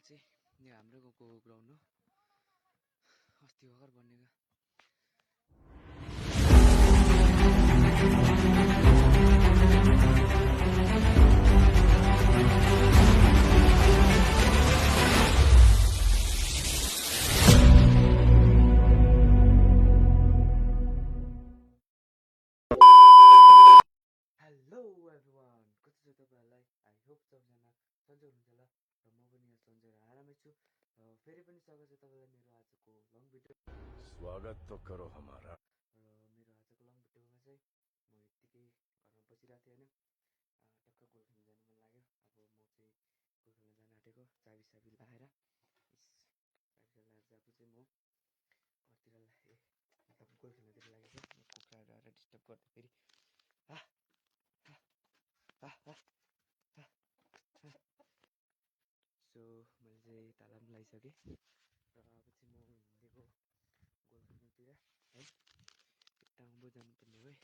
चाहिँ यो हाम्रो गाउँको ग्राउन्ड हो। अस्ति भर्खर बनेको। हेलो एभ्रिवान, कस्तो छ तपाईँहरूलाई? आई होप सबजना सन्चै हुनुहुन्छ होला र म पनि यहाँ सन्चै र आरामै छु। फेरि पनि स्वागत छ तपाईँलाई मेरो आजको लङ भिडियो। स्वागत तो करो हमारा। र मेरो आजको लङ भिडियोमा चाहिँ म यत्तिकै घरमा बसिरहेको थिएँ होइन, टक्क गोल खेल्न जानु मन लाग्यो। अब म चाहिँ गोल खेल्न जान आँटेको, चाबी लगाएर चाबी चाहिँ म घरतिर मतलब गोल खेल्नतिर लागेको। कुखुराहरू आएर डिस्टर्ब गर्दा फेरि सो मैले चाहिँ ताला पनि लगाइसकेँ र अब चाहिँ म हिँडेको गोल खेल्नुतिर है, यता उँभो जानुपर्ने हो है।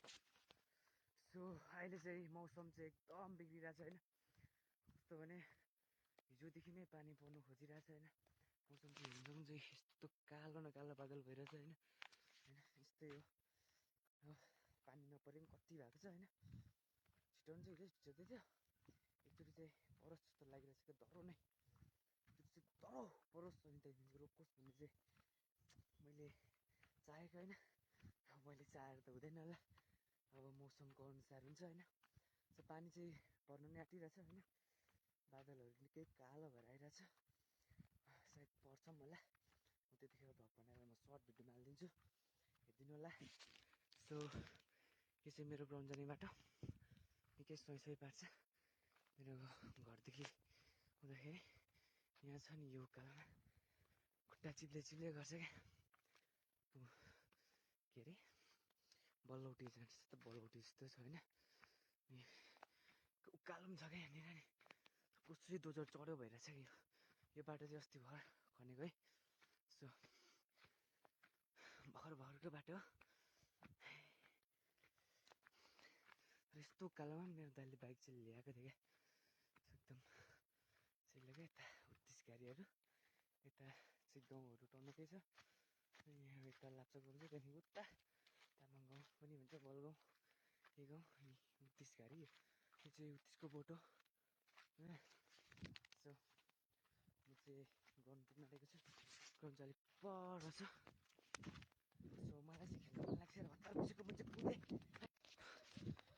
सो अहिले चाहिँ मौसम चाहिँ एकदम बिग्रिरहेछ होइन, कस्तो भने हिजोदेखि नै पानी पर्नु खोजिरहेछ होइन। मौसम चाहिँ हेर्नु चाहिँ यस्तो कालो न कालो बादल भइरहेछ होइन, यस्तै हो। पानी नपरे पनि कति भएको छ होइन, छिटो चाहिँ हिजो छिटो थियो, एकचोटि चाहिँ परोस् जस्तो लागिरहेछ क्या, डह्रो नै एकचोटि चाहिँ डह्रो परोस् अनि त्यहाँदेखि रोकोस् भन्ने चाहिँ मैले चाहेको होइन। अब मैले चाहेर त हुँदैन होला, अब मौसमको अनुसार हुन्छ होइन। सो पानी चाहिँ पर्नु नै आँटिरहेछ होइन, बादलहरू निकै कालो भएर आइरहेछ, सायद पर्छ पनि होला। म त्यतिखेर भ्लग बनाएर म सर्ट भिडियोमा हालिदिन्छु, हेरिदिनु होला। सो यो चाहिँ मेरो ग्राउन्ड जाने बाटो, निकै सोही पार्छ मेरो घरदेखि हुँदाखेरि। यहाँ छ नि यो उकालोमा खुट्टा चिप्ले गर्छ क्या, के अरे बलौटी जस्तो बलौटी जस्तो छ होइन। उकालो पनि छ क्या यहाँनिर नि, कसरी दोजर चढ्यो भइरहेछ कि यो बाटो चाहिँ अस्ति भर्खर खनेको है। सो भर्खरको बाटो हो। यस्तो उकालोमा मेरो दाइले बाइक चाहिँ ल्याएको थियो क्या, एकदम सजिलो क्या। यता 38 गाडीहरू, यता चाहिँ गाउँहरू टन्नकै छ। यहाँ यता लाप्चा गाउँ चाहिँ, त्यहाँदेखि उता तामाङ गाउँ पनि भन्छ, बलगाउँ, यही गाउँ 38 गाडी। यो चाहिँ 38को बोटो होइन। सो म चाहिँ ग्राउन्ड पुग्न आँटेको छु, ग्राउन्ड चाहिँ अलिक पर छ। सो मलाई चाहिँ खेल्न मन लाग्छ र हतार बसेको मान्छे पुगेँ।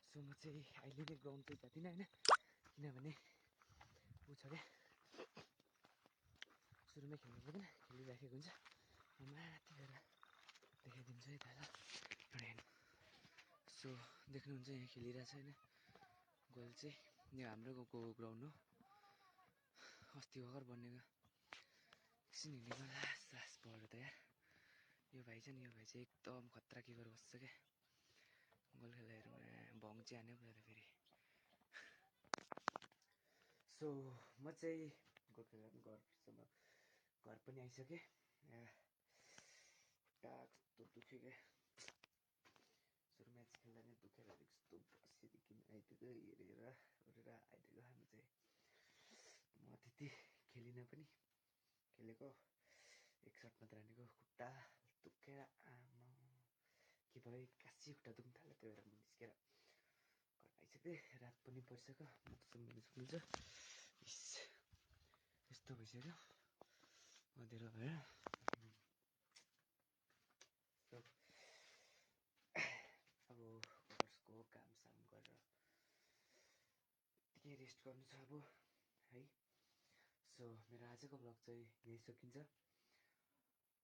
सो म चाहिँ अहिले नै ग्राउन्ड चाहिँ जाँदिनँ होइन, किनभने ऊ छ क्या, सुरुमै खेल्नु पर्दैन, खेलिराखेको हुन्छ। म माथि गएर देखाइदिन्छु है त ल। सो देख्नुहुन्छ यहाँ खेलिरहेछ होइन, गोल चाहिँ यो हाम्रो गाउँको ग्राउन्ड हो। अस्ति भर्खर बनेको, एकछिन हिँडेको सास पर्यो त यार। यो भाइ छ नि, यो भाइ चाहिँ एकदम खतरा के गरेर बस्छ क्या, गोल खेल्दाखेरिमा भङ चाहिँ हान्यो पऱ्यो फेरि। सो म चाहिँ गोल खेलेर घर पनि आइसकेँ। खुट्टा कस्तो दुख्यो क्या, सुरु म्याच खेल्दा नै दुखेर कस्तो बसेदेखि आइदिएको हेरेर आइदिएको। हामी चाहिँ म त्यति खेलिनँ पनि, खेलेको एक सर्ट मात्र हानेको, खुट्टा दुखेर आमा के भयो, एक्कासी खुट्टा दुख्नु थाल्यो। त्यही भएर म निस्केर घर आइसकेँ, रात पनि परिसक्यो, म त सुँग्नु सक्नुहुन्छ। यस्तो भइसक्यो अँध्यारो भएर। अब घरको कामसाम गरेर यत्तिकै रेस्ट गर्नु छ अब है। सो मेरो आजको भ्लग चाहिँ यहीँ सकिन्छ।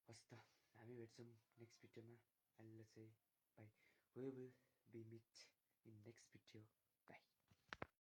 हस् त, हामी भेट्छौँ नेक्स्ट भिडियोमा। अहिले चाहिँ bye, we will be meet in next video. By.